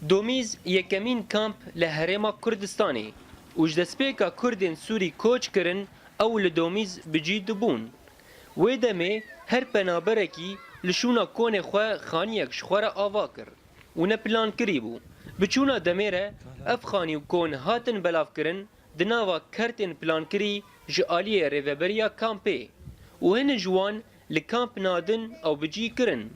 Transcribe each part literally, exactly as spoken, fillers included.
Domîz yekemîn kamp li Herêma Kurdistanê û ji destpêka Kurdên Sûrî koç kirin, ew li Domîz bi cî dibûn. Wê demê her penaberekî li şûna konê xwe xaniyek ji xwe re ava kir û ne plankirî bû. Bi çûna demê re ev xanî û kon hatin belavkirin, di nava kertên plankirî ji aliyê rêveberiya kampê û hinek ji wan li kamp nadin ew bi cî kirin.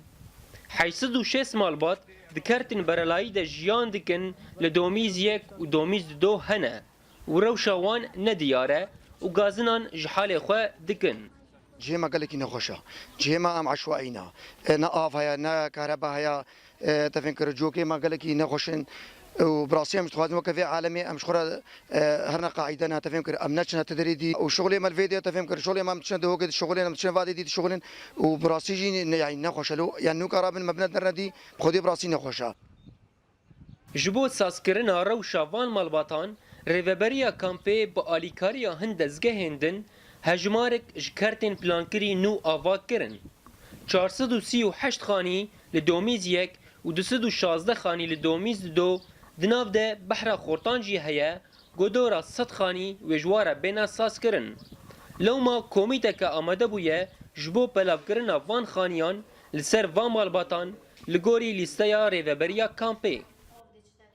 Heyşt sed û şêst malbat di kertên berelayî de jiyan dikin, li Domîz yek û Domîz du hene û rewşa wan nediyar e û gazinan ji halê xwe dikin. Cihê me gelekî nexweş e. Cihê me em eşwaî ne. E, ne av heye, ne kahreba heye. E, te fêm kir, cokê me gelekî nexweş in. Û bi rastî em ji dixwazin weke vê alemê em ji xwe re, e, herine qaîde ne, te fêm kir, em neçine ti derê dî. Û şixulê me li vê dê, te fêm kir, şixulê me em diçine di hokê dişixulin, em diçine vadê dî dişixulin. Û bi rastî jî ne, yanî nexweş e lo. Yan nûka rabin me bine derine dî, bi xwedê bi rastî nexweş e. Ji bo sazkirina rewşa van malbatan, rêveberiya kampê bi alîkariya hin dezgehên din hejmarek ji kertên plankirî nû ava kirin. Çar sed û sî û heşt xanî li Domîz yek û du sed û şazdeh xanî li Domîz du di nav de behra xortan jî heye, ku dora sed xanî wê ji wan re bêne sazkirin. Lewma komîteke amade bûye ji bo belavkirina van xaniyan li ser van malbatan li gorî lîsteya rêveberiya kampê.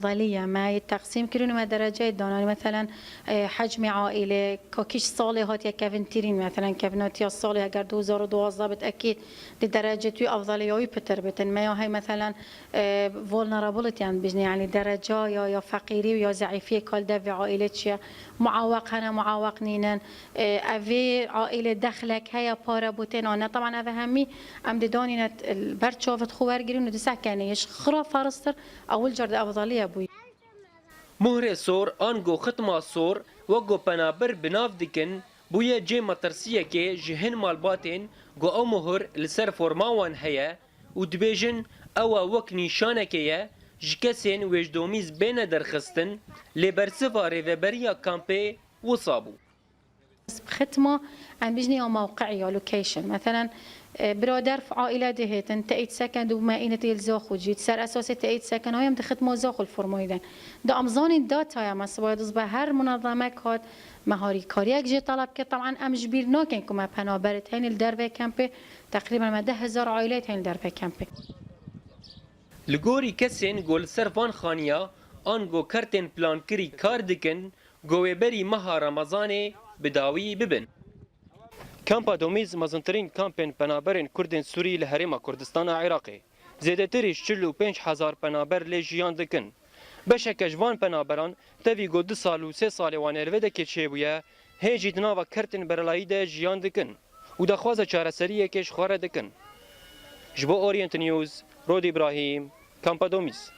Evdaliye me yê teqsîm kirin û me dereceyê danan. Meselen, e, hecmê aîlê, ka kîş salê hatiye kevin tirîn, meselen, kevinatiya salê heger du hezar û duwazdeh bit, ekîd di derecê tu evdaliya wî pitir bitin. Me ya hey, meselen, e, vulnerability, yan bijne, yani dereca ya, ya feqîrî û ya zeîfiyê kal devê aîlê çi ye. Muaweq hene, muaweq nînin. E, evê aîlê dexlek heye, pare bûtên ane. Taban ev hemî em dê danîne ber çavit xwe wergirin û disekene. Yê ji xira feristir ewil car de evdaliye bûye. Muhrê sor ango xitma sor wek ku penaber bi nav dikin, bûye cê metirsiyekê ji hin malbatên ku ew muhur li ser forma wan heye û dibêjin ew e wek nîşanekê ye ji kesên wê ji domîz bêne derxistin, lê bersiva rêveberiya kampê wisa bû. Xitma, em bijnê ya mewqe'î ya location. Meselen, e, birader aîle dihêtin, teyîd seken di me înet yê li Zaxo cî, ser esasê teyîd seken, hayem di xitma Zaxo li formayî den. Da em zanîn dataya me, sibaya diz be her munezemek hat, me harîkariyek jê talab kir. Taban em ji bîr nakin ku me penaberit hênî li dervê kempê, teqrîben me deh hezar aîleyê hênî li dervê kempê. Li gorî kesên ku li ser van xaniya ango kertên plankirî kar dikin, ku wê berî meha Remezanê bi dawî bibin. Kampa Domîz mezintirîn kampên penaberên Kurdên Sûrî li Herêma Kurdistana Iraqê. Zêdetirî ji çil û pênc hezar penaber lê jiyan dikin. Beşeke ji van penaberan tevî ku du sal û sê salê wan ê li vê dekê çêbûye, hê jî di nava kertên berelayî de jiyan dikin û daxwaza çareseriyekê ji xwe re dikin. Ji bo Orient News, Rod Îbrahîm, Kampa Domîz.